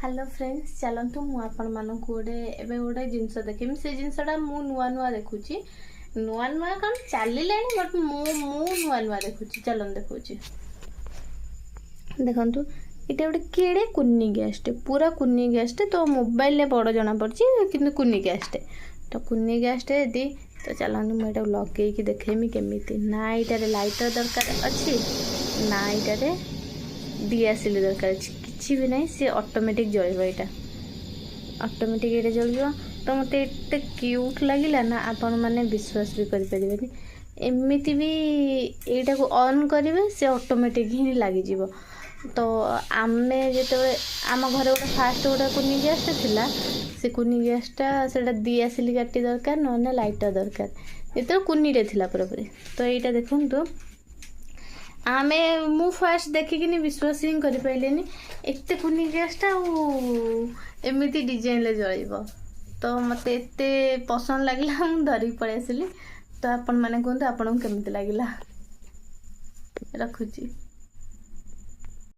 Hello friends, ଚାଲନ୍ତୁ ମୁଁ ଆପଣମାନଙ୍କୁ ଗୋଟେ ଏବେ ଗୋଟେ ଜିନିଷ ଦେଖେଇବି। ସେ ଜିନିଷଟା ମୁଁ ନୂଆ ନୂଆ ଦେଖୁଛି। ନୂଆ ନୂଆ କ'ଣ, ଚାଲିଲାଣି, ବଟ୍ ମୁଁ ନୂଆ ନୂଆ ଦେଖୁଛି। ଚାଲନ୍ତୁ ଦେଖୁଛି। ଦେଖନ୍ତୁ, ଏଇଟା ଗୋଟେ କେଡ଼େ କୁନି ଗ୍ୟାସ୍ଟେ, ପୁରା କୁନି ଗ୍ୟାସ୍ଟେ। ତ ମୋବାଇଲରେ ବଡ଼ ଜଣାପଡ଼ୁଛି, କିନ୍ତୁ କୁନି ଗ୍ୟାସ୍ଟେ। ତ କୁନି ଗ୍ୟାସ୍ଟେ ଯଦି, ତ ଚାଲନ୍ତୁ ମୁଁ ଏଇଟାକୁ ଲଗେଇକି ଦେଖେଇମି କେମିତି। ନା ଏଇଟାରେ ଲାଇଟର୍ ଦରକାର ଅଛି, ନା ଏଇଟାରେ ଦିଆସିଲି ଦରକାର ଅଛି, କିଛି ବି ନାହିଁ। ସିଏ ଅଟୋମେଟିକ୍ ଜଳିବ। ଏଇଟା ଅଟୋମେଟିକ୍ ଏଇଟା ଜଳିବ। ତ ମୋତେ ଏତେ କ୍ୟୁଟ୍ ଲାଗିଲା ନା, ଆପଣମାନେ ବିଶ୍ୱାସ ବି କରିପାରିବେନି। ଏମିତି ବି ଏଇଟାକୁ ଅନ୍ କରିବେ, ସେ ଅଟୋମେଟିକ୍ ହିଁ ଲାଗିଯିବ। ତ ଆମେ ଯେତେବେଳେ ଆମ ଘରେ ଗୋଟେ ଫାଷ୍ଟ ଗୋଟେ କୁନି ଗ୍ୟାସ୍ଟେ ଥିଲା, ସେ କୁନି ଗ୍ୟାସ୍ଟା ସେଇଟା ଦିଆସିଲି କାଠି ଦରକାର, ନହେଲେ ଲାଇଟର୍ ଦରକାର, ଯେତେବେଳେ କୁନିଟେ ଥିଲା ପୁରାପୁରି। ତ ଏଇଟା ଦେଖନ୍ତୁ, ମୁଁ ଫାଷ୍ଟ ଦେଖିକିନି ବିଶ୍ୱାସ ହିଁ କରିପାରିଲିନି, ଏତେ କୁନି ଗ୍ୟାସ୍ଟା ଆଉ ଏମିତି ଡିଜାଇନରେ ଜଳିବ। ତ ମୋତେ ଏତେ ପସନ୍ଦ ଲାଗିଲା, ମୁଁ ଧରିକି ପଳେଇ ଆସିଲି। ତ ଆପଣମାନେ କୁହନ୍ତୁ, ଆପଣଙ୍କୁ କେମିତି ଲାଗିଲା? ରଖୁଛି।